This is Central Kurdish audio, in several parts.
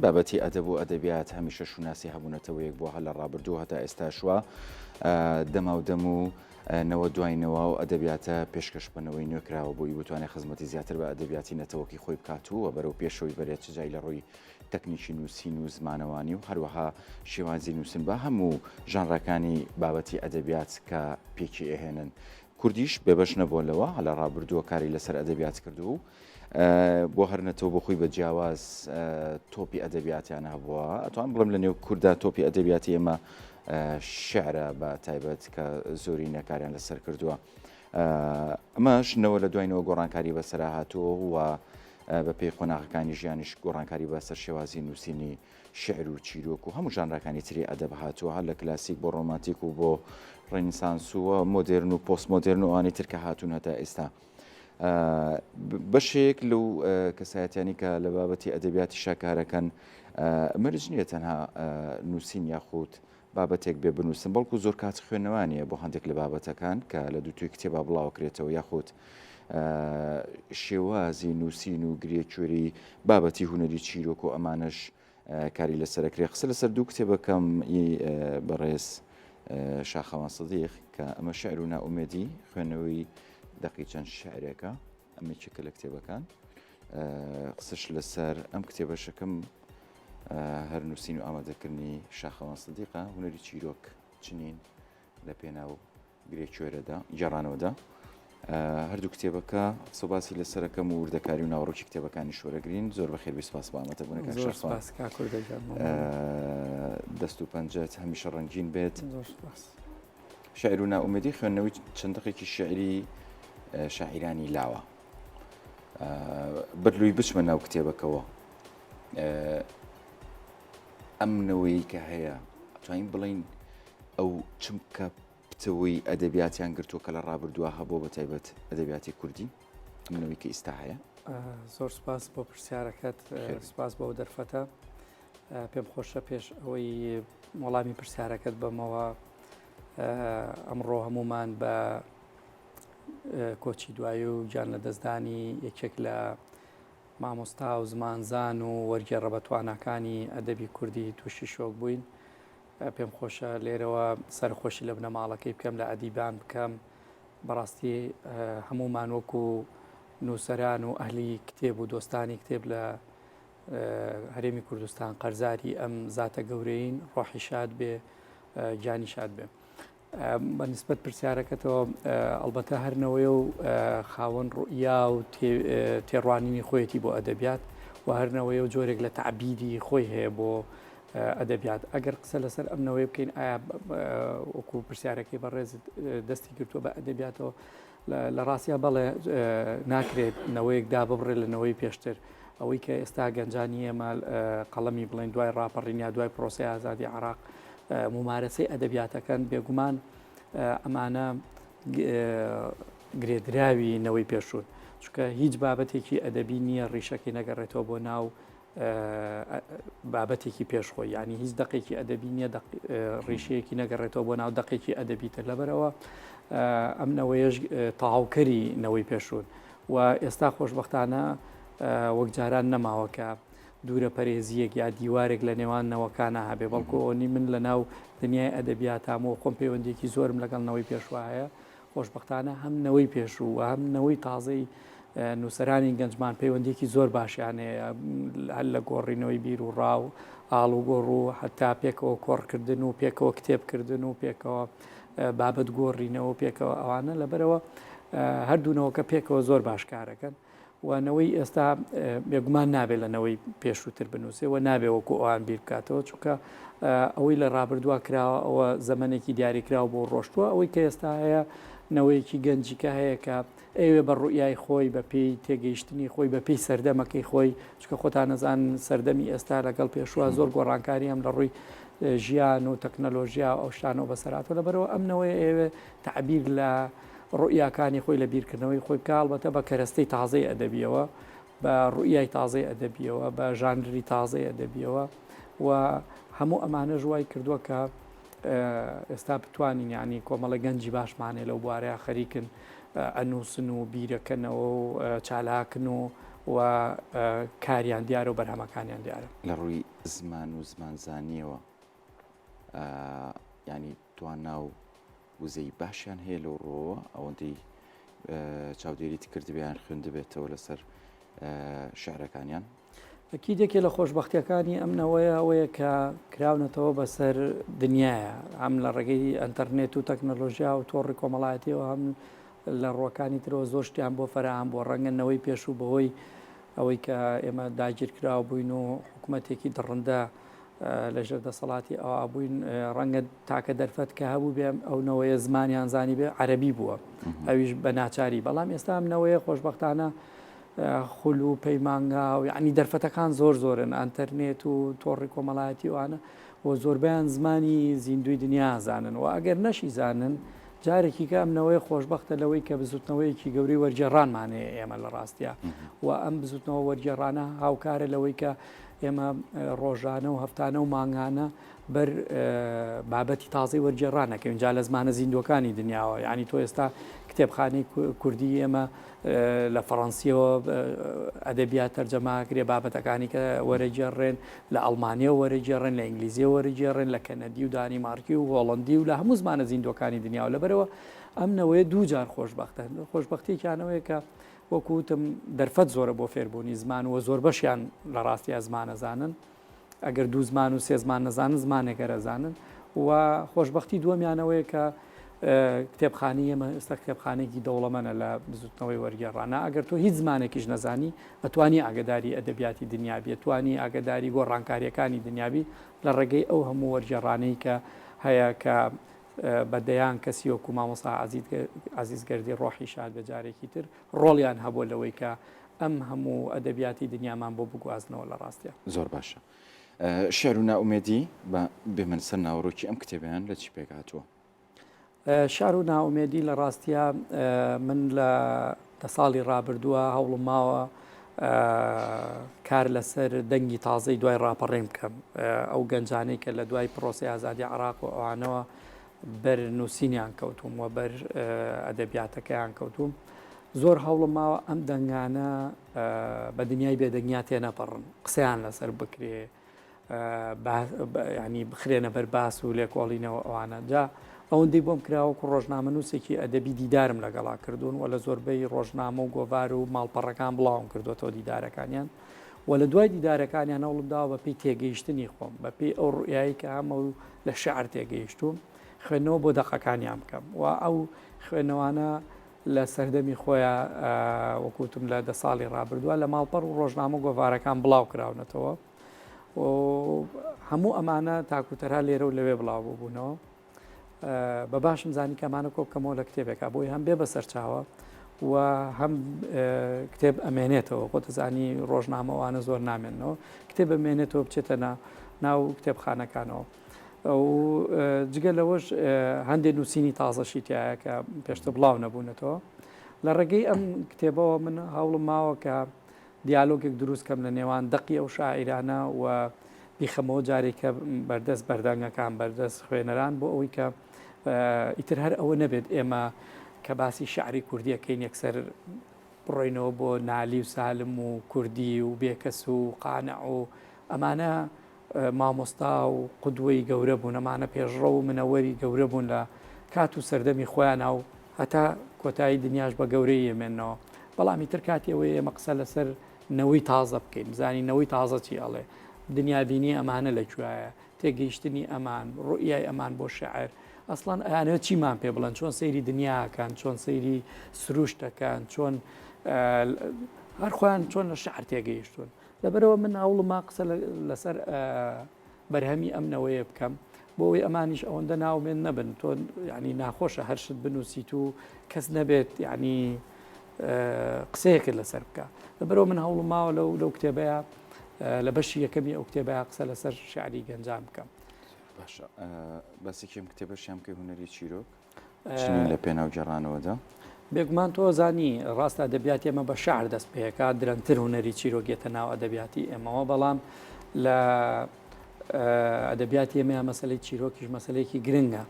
بابەتی ئەدەب و ئەدەبیات هەمیشە شوناسی هەموو نەتەوەیەک بووە هەر لە ڕابردوو هەتا ئێستاش وا دەماودەم و نەوە دوای نەوە و ئەدەبیاتە پێشکەش بە نەوەی نوێ کراوە بۆی بتوانێت خزمەتی زیاتر بە ئەدەبیاتی نەتەوەکی خۆی بکات و بەرەو پێشەوەی بەرێت چ جای لە ڕووی تەکنیکی نووسین و زمانەوانی و هەروەها شێوازی نووسن بە هەموو ژانرەکانی بابەتی ئەدەبیات کە پێکی ئەهێنن. کوردیش بێبەش نەبووە لەوە، لە ڕابردووە کاری لەسەر ئەدەبیات کردووە و بۆ هەر نەتەوە بۆ خۆی بە جیاواز تۆپی ئەدەبیاتیان هەبووە. ئەتوان بڵێم لە نێو کووردا تۆپی ئەدەبیاتی ئێمە شعرە بە تایبەت کە زۆری نەکاریان لەسەر کردووە. ئەمەش نەوە لە دواینەوە گۆڕانکاری بەسەرا هاتووە و بە پێی قۆناغەکانی ژیانیش گۆڕانکاری بەسەر شێوازی نووسینی شعر و چیرۆک و هەموو ژانراکانی تری ئەدەب هاتووە هەر لە کلاسیک بۆ ڕۆمانتیک و بۆ ڕێنیسانس و مۆدێرن و پۆست مۆدێرن و ئەوانی تر کە هاتوون هەتا ئێستا. بەشێک لەو کەسایەتیانی کە لە بابەتی ئەدەبیاتی شاکارەکەن مەرج نییە تەنها نووسین یاخود بابەتێک بێ بنووسن بەڵکو زۆر کات خوێندنەوانە بۆ هەندێک لە بابەتەکان کە لە دووتوی کتێبا بڵاوکرێتەوە یاخود شێوازی نووسین و گرێکوێری بابەتی هونەری چیرۆک و ئەمانەش کاری لەسەرەکرێ قسە لەسەر دوو کتێبەکەم ی بەڕێز شاخەوان سدیق کە ئەمە شعر و نائومێدی خوێندنەوەی دەقی چەند شعرێکە ئەمە یەکێکە لە کتێبەکان قسەش لەسەر ئەم کتێبەشەکەم هەر نووسین و ئامادەکردنی شاخەوان سدیقە هونەری چیرۆک چنین لە پێناو گرێ کوێرەدا گێڕانەوەدا هەردوو کتێبەکە قسە باسی لەسەرەکەم و وردەکاری و ناوەڕۆکی کتێبەکانی شۆرەگرین زۆر بەخێر بێی سپاس بۆ ئامادەبوونەکە زۆر سپاس کاک کوردە گیان دەست و پەنجەت هەمیشە ڕەنگین بێت زۆر سپاس شعر و نائومێدی خوێندنەوەی چەند دەقێکی شعری شاعیرانی لاوە بەرلووی بچمە ناو کتێبەکەوە ئەم نەوەی کە هەیە توانین بڵین ئەو چمکە پتەوەی ئەدەبیاتیان گرتووە کە لە ڕابردووە هەبووە بە تایبەت ئەدەبیاتی کوردی ئەم نەوەی کە ئیستا هەیە؟ زۆر سپاس بۆ پرسیارەکەت سپاس بۆ دەرفەتە پێم خۆشە پێش ئەوەی وەڵامی پرسیارەکەت بەمەوە ئەمڕۆ هەمومان بە کۆچی دوایی و گیان لە دەستدانی یەکێک لە مامۆستا و زمانزان و وەرگێڕە بەتواناکانی ئەدەبی کوردی تووشی شۆک بووین پێم خۆشە لێرەوە سەرخۆشی لە بنەماڵەکەی بکەم لە ئەدیبان بکەم بەڕاستی هەمومان وەکو نووسەران و ئەهلی کتێب و دۆستانی کتێب لە هەرێمی کوردستان قەرزاری ئەم زاتە گەورەین ڕۆحی شاد بێ گیانی شاد بێ. بە نسبەت پرسیارەکەتەوە ئەڵبەتە هەر نەوەیە و خاوەن ڕوئیا و تێڕوانینی خۆیەتی بۆ ئەدەبیات و هەر نەوەیە و جۆرێک لە تەعبیری خۆی هەیە بۆ ئەدەبیات ئەگەر قسە لەسەر ئەم نەوەیە بکەین ئایا وەکو پرسیارەکەی بەڕێزت دەستی گرتووە بە ئەدەبیاتەوە لە ڕاستیا بەڵێ ناکرێت نەوەیەک داببڕێت لە نەوەی پێشتر ئەوەی کە ئێستا گەنجانی ئێمە قەڵەمی بڵێن دوای ڕاپەڕین یا دوای پرۆسەی ئازادی عراق ممارەسەی ئەدەبیاتەکەن بێگومان ئەمانە گرێدراوی نەوەی پێشوون چونکە هیچ بابەتێکی ئەدەبی نییە ڕیشەکەی نەگەڕێتەوە بۆ ناو بابەتێکی پێش خۆی یعنی هیچ دەقێکی ئەدەبی نییە ڕیشەیەکی نەگەڕێتەوە بۆ ناو دەقێکی ئەدەبی تر لەبەرەوە ئەم نەوەیەش تەواوکەری نەوەی پێشوون و ئێستا خۆشببختانە وەک جاران نەماوە کە دوورە پەرێزیەک یا دیوارێک لە نێوان نەوەکانە هەبێ بەڵکو ئەونی من لە ناو دنیای ئەدەبیاتام و خۆم پەیوەندێکی زۆرم لەگەڵ نەوەی پێشوە هەیە خۆشبەختانە هەم نەوەی پێشوو و هەم نەوەی تازەی نووسەرانی گەنجمان پەیوەندیکی زۆر باشیان هەیە هەر لە گۆڕینەوەی بیر و ڕا و ئاڵوگۆڕ و هەتا پێکەوە کۆڕکردن و پێکەوە کتێبکردن و پێکەوە بابەت گۆڕینەوە پێکەوە ئەوانە لەبەرەوە هەردوونەوەکە پێکەوە زۆر باش کارەکەن. و نەوەی ئێستا بێگومان نابێت لە نەوەی پێشووتر بنووسێ و نابێ وەکو ئەوان بیر بکاتەوە چونکە ئەوەی لە ڕابردووە کراوە ئەوە زەمەنێکی دیاریکراو بۆ ڕۆشتووە ئەوەی کە ئێستا هەیە نەوەیەکی گەنجیکە هەیە کە ئەوێ بە ڕوئیای خۆی بە پێی تێگەیشتنی خۆی بە پێی سەردەمەکەی خۆی چکە خۆتان نەزان سەردەمی ئێستا لەگەڵ پێشوە زۆر گۆڕانکاری هەم لە ڕووی ژیان و تەکنەلۆژیا و ئەو شتانەوە بەسەراتەوە لەبەرەوە ئەم نەوەیە ئەوێ تعبیر لە ڕوئیاکانی خۆی لە بیرکردنەوەی خۆی بکا، ئەڵبەتە بە کەرەستەی تازەی ئەدەبییەوە، بە ڕوئیای تازەی ئەدەبییەوە، بە ژانری تازەی ئەدەبییەوە و هەموو ئەمانەش وای کردووە کە ئێستا بتوانین یعنی کۆمەڵە گەنجی باشمان هەیە لەو بوارەیە خەریکن ئەنووسن و بیرەکەنەوە و چالاکن و و کاریان دیارە و بەرهەمەکانیان دیارە. لە ڕووی زمان و زمانزانییەوە یانی توانا و وزەی باشیان هەیە لەو ڕووەوە ئەوەندەی چاودێریت کردبێ یان خوێندبێتەوە لەسەر شعرەکانیان؟ ئەکید یەکێ لە خۆشبەختیەکانی ئەم نەوەیە ئەوەیە کە کراونەتەوە بەسەر دنیاە هەم لە ڕێگەی ئەتەرنێت و تەکنەلۆژیا و تۆڕی کۆمەڵایەتیەوە هەم لە ڕووەکانی ترەوە زۆر شتیان بۆ فەراهەم بووە ڕەنگە نەوەی پێشوو بەهۆی ئەوەی کە ئێمە داگیرکراو بووین و حکوومەتێکی دڕندە لەژێر دەسەڵاتی ئەوا بووین ڕەنگە تاکە دەرفەت کە هەبوو بێ ئەو نەوەیە زمانیان زانی بێ عەربی بووە ئەویش بە ناچاری بەڵام ئێستا ئەم نەوەیە خۆشببختانە خول و پەیمانگا و یعنی دەرفەتەکان زۆر زۆرن ئەتەرنێت و تۆڕی کۆمەڵایەتی وانە و زۆربیان زمانی زیندوی دنیا زانن و ئەگەر نەشی زانن جارێکی کە ئەم نەوەیە خۆشبەختە لەوەی کە بزوتنەوەیەکی گەورەی وەرگێڕانمان هەیە ئێمە لە ڕاستیا و ئەم بزوتنەوە وەرگێڕانە هاوکارە لەوەی کە ئێمە ڕۆژانە و هەفتانە و مانگانە بەر بابەتی تازەی وەرگێڕان نەکەوین جا لە زمانە زیندوەکانی دنیاوە یعنی تۆ ئێستا کتێبخانەی کوردی ئێمە لە فەڕەنسیەوە ئەدەبیات تەرجەمە کرێ بابەتەکانی کە وەرەگێڕێن لە ئەڵمانیەوە وەرەگێڕێن لە ئینگلیزیەوە وەرەگێڕێن لە کەنەدی و دانیمارکی و هۆڵندی و لە هەموو زمانە زیندوەکانی دنیاوە لەبەرەوە ئەم نەوەیە دوو جار خۆشببختە خۆشببختێکیانەوەیە کە وەکو وتم دەرفەت زۆرە بۆ فێربوونی زمان و زۆربەشیان لە ڕاستیا زمانەزانن ئەگەر دوو زمان و سێ زمان نەزانن زمانێک هەر ئەزانن و خۆشببختی دووەمیانەوەیە کە کتێبخانی ئێمە ئێستا کتێبخانێکی دەوڵەمەنە لە بزوتنەوەی وەرگێڕانە ئەگەر تۆ هیچ زمانێکیش نەزانی ئەتوانی ئاگداری ئەدەبیاتی دنیابی توانی ئاگداری گۆڕانکاریەکانی دنیابی لە ڕێگەی ئەو هەموو وەرگێڕانەی کە هەیە کە بە دەیان کەسی وەکو مامۆستا عەزیز گەردی ڕۆحی شاد بە جارێکی تر ڕۆڵیان هەبووە لەوەی کە ئەم هەموو ئەدەبیاتی دنیامان بۆ بگوازنەوە لە ڕاستیا. زۆر باشە. شیعر و نائومێدی، با بێمن سەر ناوەڕۆکی ئەم کتێبەیان لە چی پێک هاتووە؟ شیعر و نائومێدی لە ڕاستیا من لە دە ساڵی ڕابردووە هەوڵم ماوە کار لەسەر دەنگی تازەی دوای ڕاپەڕین بکەم ئەو گەنجانەی کە لە دوای پرۆسی ئازادی عراق و ئەوانەوە بەر نووسینیان کەوتوم و بەر ئەدەبیاتەکەیان کەوتوم زۆر هەوڵم ماوە ئەم دەنگانە بە دنیای بێدەنگیا تێنەپەڕن قسەیان لەسەر بکرێ ینی بخرێنە بەر باس و لێکۆڵینەوە ئەوانە جا ئەوەندەی بۆم کراوە وەکو ڕۆژنامەنووسێکی ئەدەبی دیدارم لەگەڵا کردوون و لە زۆربەی ڕۆژنامە و گۆڤار و ماڵپەڕەکان بڵاوم کردوێتەوە دیدارەکانیان و لە دوای دیدارەکانیان هەوڵم داوە بە پێی تێگەیشتنی خۆم بە پێی ئەو ڕوئیایی کە هەمە و لە شعر تێگەیشتوم خوێندنەوە بۆ دەقەکانیان بکەم و ئەو خوێندنەوانە لە سەردەمی خۆیان وەکوتم لە دە ساڵی ڕابردووە لە ماڵپەڕ و ڕۆژنامە گۆڤارەکان بڵاو کراونەتەوە و هەموو ئەمانە تاکوتەرها لێرە و لەوێ بڵاو بووبوونەوە بە باشم زانی کەمانە کۆ بکەمەوە لە کتێبێکا بۆی هەم بێ بە سەرچاوە و هەم کتێب ئەمێنێتەوە خۆ دەزانی ڕۆژنامەوانە زۆر نامێنەوە کتێب ئەمێنێتەوە بچێتە ناو کتێبخانەکانەوە. و جگە لەوەش هەندێک نووسینی تازەشی تایە کە پێشتر بڵاو نەبوونەتەوە لە ڕێگەی ئەم کتێبەوە من هەوڵم ماوە کە دیالۆگێک دروست کەم لە نێوان دەقی ئەو شاعیرانە و بیخەمەوە جارێکە بەردەست بەردەنگەکان بەردەست خوێنەران بۆ ئەوەی کە ئیتر هەر ئەوە نەبێت ئێمە کە باسی شعری کوردیەکەین یەکسەر بڕۆینەوە بۆ نالی و سالم و کوردی و بێکەس و قانع و ئەمانە مامۆستا و قودوەی گەورە بوون، ئەمانە پێشڕەو و منەوەری گەورە بوون لە کات و سەردەمی خۆیانا و هەتا کۆتایی دنیاش بە گەورەی ئەمێننەوە. بەڵام ئیتر کاتی ئەوەیە ئێمە قسە لەسەر نەوەی تازە بکەین، بزانین نەوەی تازە چی ئەڵێ، دنیابینی ئەمانە لە کوێیە، تێگەیشتنی ئەمان، ڕوئیای ئەمان بۆ شیعر، ئەسڵەن ئەیانەوێت چیمان پێ بڵێن، چۆن سەیری دنیا ئەکەن، چۆن سەیری سروشت ئەکەن، چۆن هەر خۆیان چۆن لە شیعر تێگەیشتوون. لەبەرئەوە من هەوڵما قسە لەسەر بەرهەمی ئەم نەوەیە بکەم بۆ ئەوەی ئەمانیش ئەوەندە ناومێن نەبن تۆ ینی ناخۆشە هەر شت بنووسیت و کەس نەبێت ینی قسەیەکت لەسەر بکە لەبەرەوە من هەوڵم ماوە لەو لەو کتێبەیە لە بەشی یەکەمی ئەو کتێبەیە قسە لەسەر شعری گەنجان بکەم باشە باسێکی ئەم کتێبەشیان بکەی هونەری چیرۆک چنین لە پێناو گێڕانەوەدا؟ بێگومان تۆ زانی ڕاستە ئەدەبیاتی ئێمە بە شعر دەست پێکا درەنگتر هونەری چیرۆک یەتە ناو ئەدەبیاتی ئێمەوە بەڵام لە ئەدەبیاتی ئێمەیان مەسلەی چیرۆکیش مەسلەیەکی گرنگە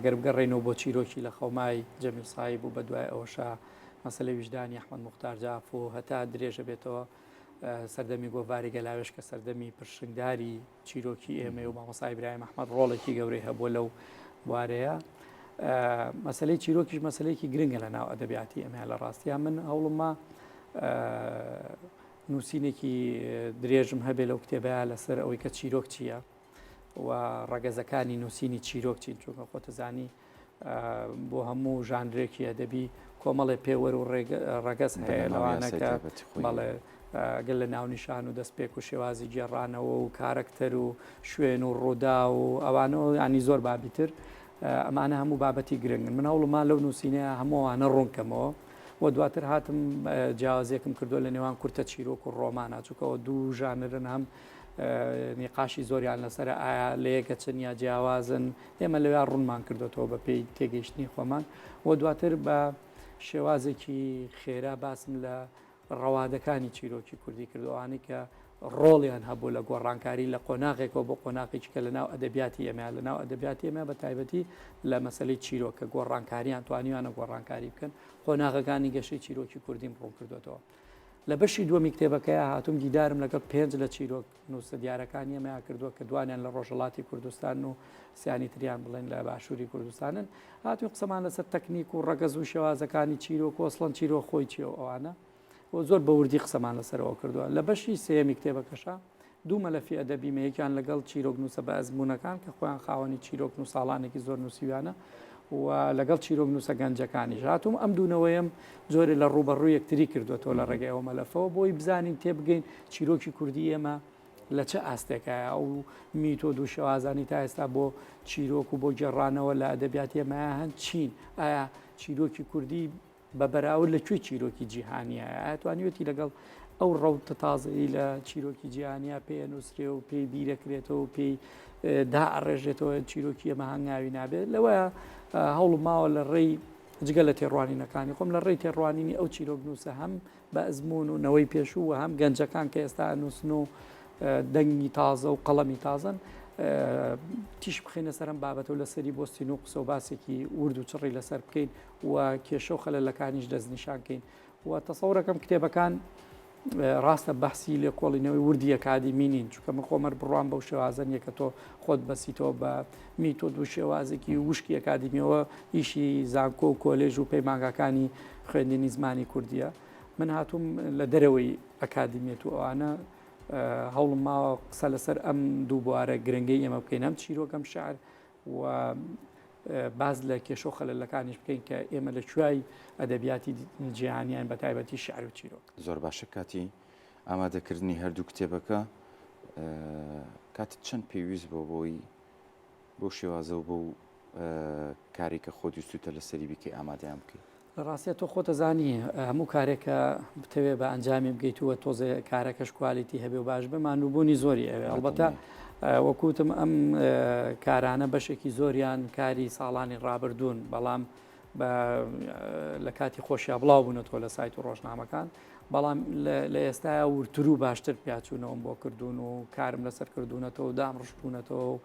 گەر بگەڕێینەوە بۆ چیرۆکی لە خەومای جەمیل سایب و بە دوای ئەوەشا. مەسەلەی ویژدانی ئەحمەد موختار جاف و هەتا درێژە بێتەوە سەردەمی گۆڤاری گەلاوێژ کە سەردەمی پرشنگداری چیرۆکی ئێمەی و مامۆستا ئیبراهیم ئەحمەد ڕۆڵێکی گەورەی هەبووە لەو بوارەیە. مەسلەی چیرۆکیش مەسلەیەکی گرنگە لە ناو ئەدەبیاتی ئێمە لە ڕاستیا من هەوڵمە نووسینێکی درێژم هەبێ لەو کتێبەیە لەسەر ئەوەی کە چیرۆک چییە و ڕەگەزەکانی نووسینی چیرۆک چین چونکە خۆتەزانی بۆ هەموو ژانرێکی ئەدەبی کۆمەڵێ پێوەر و ڕەگەز هەیە لەوانە کە بەڵێ گەل لە ناونیشان و دەستپێک و شێوازی گێڕانەوە و کارەکتەر و شوێن و ڕوودا و ئەوانەوە ینی زۆر بابی تر ئەمانە هەموو بابەتی گرنگن من هەوڵما لەو نووسینەیە هەمووانە ڕوونکەمەوە و دواتر هاتم جیاوازیەکم کردو لە نێوان کورتە چیرۆک و ڕۆمانە چونکەوە دوو ژانرن هەم نیقاشی زۆریان لەسەر ئایا لە یەکە چن یا جیاوازن ئێمە لەویا ڕوونمان کردوێتەوە بە پێی تێگەیشتنی خۆمان و دواتر بە شێوازێکی خێرا باسم لە ڕەوادەکانی چیرۆکی کوردی کردو ئەوانەی کە ڕۆڵیان هەبوو لە گۆڕانکاری لە قۆناغێکەوە بۆ قۆناغێکی کە لە ناو ئەدەبیاتی ئێمە لە ناو ئەدەبیاتی ئێمە بە تایبەتی لە مەسەلەی چیرۆک کە گۆڕانکاریان توانیوانە گۆڕانکاری بکەن قۆناغەکانی گەشەی چیرۆکی کوردیم ڕوون کردوێتەوە. لە بەشی دووەمی کتێبەکەیا هاتووم دیدارم لەگەڵ پێنج لە چیرۆک نووسە دیارەکانی ئێمەیا کردووە کە دوانیان لە ڕۆژهەڵاتی کوردستان و سیانی تریان بڵێن لە باشووری کوردستانن هاتووین قسەمان لەسەر تەکنیک و ڕەگەز و شێوازەکانی چیرۆک و ئەسڵەن چیرۆک خۆی چییە و ئەوانە و زۆر بە وردی قسەمان لەسەرەوە کردووە لە بەشی سێیەمی کتێبەکەشا دوو مەلەفی ئەدەبیمە یەکیان لەگەڵ چیرۆکنووسە بە ئەزموونەکان کە خۆیان خاوەنی چیرۆکن و ساڵانێکی زۆر نووسیویانە و لەگەڵ چیرۆکنووسە گەنجەکانیش هاتووم ئەم دوو نەوەیەم جۆرێ لە ڕووبەڕوو یەکتری کردووەتەوە لە ڕێگەی ئەو مەلەفەوە بۆی بزانین تێبگەین چیرۆکی کوردی ئێمە لە چ ئاستێکایە ئەو میتۆد و شێوازانی تا ئێستا بۆ چیرۆک و بۆ گێڕانەوە لە ئەدەبیاتی ئێمە هەن چین ئایا چیرۆکی کوردی بە بەراورد لە کوێی چیرۆکی جیهانیایە؟ ئایا توانیوێتی لەگەڵ ئەو ڕەوتە تازەی لە چیرۆکی جیهانیا پێ نووسرێ و پێی بیرەکرێتەوە و پێی دائەڕێژێتەوە چیرۆکی ئێمە هەنگاوی نابێت لەوەیە هەوڵم ماوە لە ڕێی جگە لە تێڕوانینەکانی خۆم لە ڕێی تێڕوانینی ئەو چیرۆک نووسە هەم بە ئەزموون و نەوەی پێشوو و هەم گەنجەکان کە ئێستا ئەنووسن و دەنگی تازە و قەڵەمی تازەن تیش بخینە سەر ئەم بابەتە و لەسەری بۆستین و قسە و باسێکی ورد و چڕی لەسەر بکەین و کێشە و خەلەلەکانیش دەستنیشان کەین و تەسەورەکەم کتێبەکان ڕاستە بەحسی لێکۆڵینەوەی وردی ئەکادیمی نین چونکە من خۆمەر بڕوام بەو شێوازە نییە کە تۆ خۆت بەسیتەوە بە میتۆد و شێوازێکی وشکی ئەکادیمیەوە ئیشی زانکۆ و کۆلێژ و پەیمانگاکانی خوێندنی زمانی کوردیە من هاتووم لە دەرەوەی ئەکادیمیەت و ئەوانە هەوڵم ماوە قسە لەسەر ئەم دوو بوارە گرنگەی ئێمە بکەین ئەم چیرۆکەم شعر و باس لە کێشە و خەلەلەکانیش بکەین کە ئێمە لە کوای ئەدەبیاتی جیهانیان بە تایبەتی شعر و چیرۆک. زۆر باشە کاتی ئامادەکردنی هەردوو کتێبەکە کاتت چەند پێویست بۆ بۆی بۆ شێوازە و بۆ کاری کە خۆت ویستوتە لەسەری بیکەی ئامادەیان بکەیت؟ لە ڕاستیا تۆ خۆت ئەزانی هەموو کارێک کە بتەوێ بە ئەنجامی بگەیت و تۆزێ کارەکەش quality هەبێ و باش بێ ماندووبوونی زۆری ئەوێ ئەڵبەتە وەکوتم ئەم کارانە بەشێکی زۆریان کاری ساڵانی ڕابردوون بەڵام لە کاتی خۆشیا بڵاو بوونەتەوە لە سایت و ڕۆژنامەکان بەڵام لە ئێستایا ورتر و باشتر پیاچوونەوەم بۆ کردوون و کارم لەسەر کردوونەتەوە دام ڕشتونەتەوە و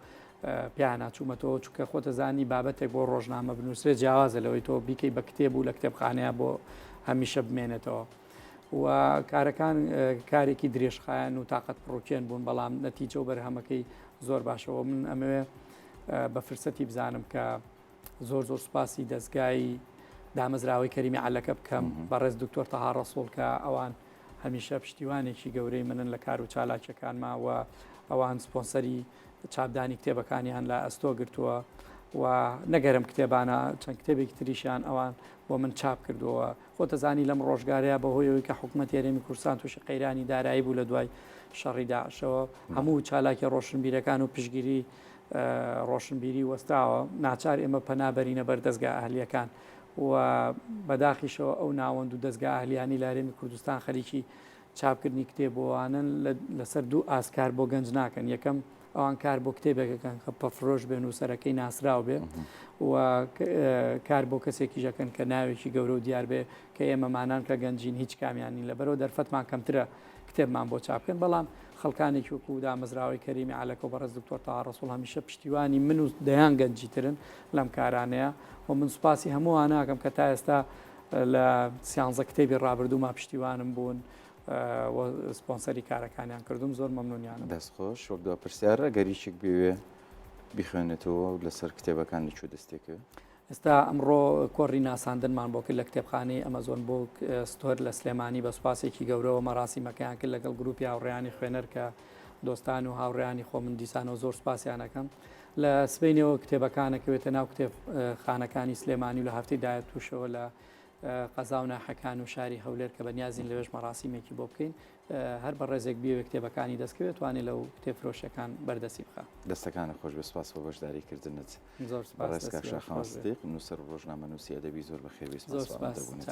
پیانا چوومەتەوە چونکە خۆتەزانی بابەتێک بۆ ڕۆژنامە بنووسرێت جیاوازە لەوەی تۆ بیکەی بە کتێب و لە کتێبخانەیە بۆ هەمیشە بمێنێتەوە و کارەکان کارێکی درێژخایەن و تاقەت پڕوکێن بوون بەڵام نەتیجە و بەرهەمەکەی زۆر باشەوە من ئەمەوێ بە فرسەتی بزانم کە زۆر زۆر سوپاسی دەستگای دامەزراوەی کەریمی عەلەکە بکەم بەڕێز دکتۆر تەها ڕەسوڵ کە ئەوان هەمیشە پشتیوانێکی گەورەی منن لە کار و چالاکیەکانما و ئەوان سپۆنسەری چاپدانی کتێبەکانیان لە ئەستۆ گرتووە و نەگەرم کتێبانە چەند کتێبێکی تریشیان ئەوان بۆ من چاپ کردووە خۆتەزانی لەم ڕۆژگارەیە بەهۆی ئەوەی کە حکوومەت هەرێمی کوردستان تووشی قەیرانی دارایی بوو لە دوای شەڕی داعشەوە هەموو چالاکی ڕۆشنبیرەکان و پشگیری ڕۆشنبیری وەستاوە ناچار ئێمە پەنا بەرینە بەر دەزگا ئەهلیەکان و بەداخیشەوە ئەو ناوەند و دەزگا ئەهلیانی لە هەرێمی کوردستان خەریکی چاپکردنی کتێب بۆوانن لەسەر دوو ئاست کار بۆ گەنج ناکەن یەکەم ئەوان کار بۆ کتێبێکەکەن کە پەفرۆش بێن و سەرەکەی ناسراو بێ و کار بۆ کەسێکی ژەکەن کە ناوێکی گەورە و دیار بێ کە ئێمەمانان کە گەنجین هیچ کامیانین لەبەرەوە دەرفەتمان کەمترە کتێبمان بۆ چاپ بکەن، بەڵام خەڵکانێکی وەکو دامەزراوەی کەریمی عەلەکە و بەڕێز دکتۆر تەها ڕەسوڵ هەمیشە پشتیوانی من و دەیان گەنجی ترن لەم کارانەیە و من سوپاسی هەمووان ناکەم کە تا ئێستا لە سیانزە کتێبی ڕابردووما پشتیوانم بوون و سپۆنسەری کارەکانیان کردوم زۆر مەمنونیانم. دەست خۆش وەک دوا پرسیار ئەگەر یەکێک بێوێ بیخوێنێتەوە و لەسەر کتێبەکان لە کوێ دەست تێکەوێ؟ ئێستا ئەمڕۆ کۆڕی ناساندنمان بۆ کرد لە کتێبخانەی Amazon Book Store لە سلێمانی بە سوپاسێکی گەورەوە مەراسیمەکەیان کرد لەگەڵ گروپی هاوڕێیانی خوێنەر کە دۆستان و هاوڕێیانی خۆمن دیسانەوە زۆر سوپاسیان ئەکەم. لە سبەینێوە کتێبەکان ئەکەوێتە ناو کتێبخانەکانی سلێمانی و لە هەفتەی داهاتووشەوە لە قەزا و ناحەکان و شاری هەولێر کە بەنیازین لەوێش مەراسیمێکی بۆ بکەین هەر بەڕێزێک بیەوێ کتێبەکانی دەستکەوێت توانێت لەو کتێب فرۆشەکان بەردەستی بخا. دەستەکانت خۆش بێت سپاس بۆ بەشداری کردنت. زۆر سپاس بەڕێز کاک شاخەوان سدیق نووسەر و ڕۆژنامەنووسی ئەدەبی زۆر بەخێربێی سپاس بۆ ئامادەبوونت.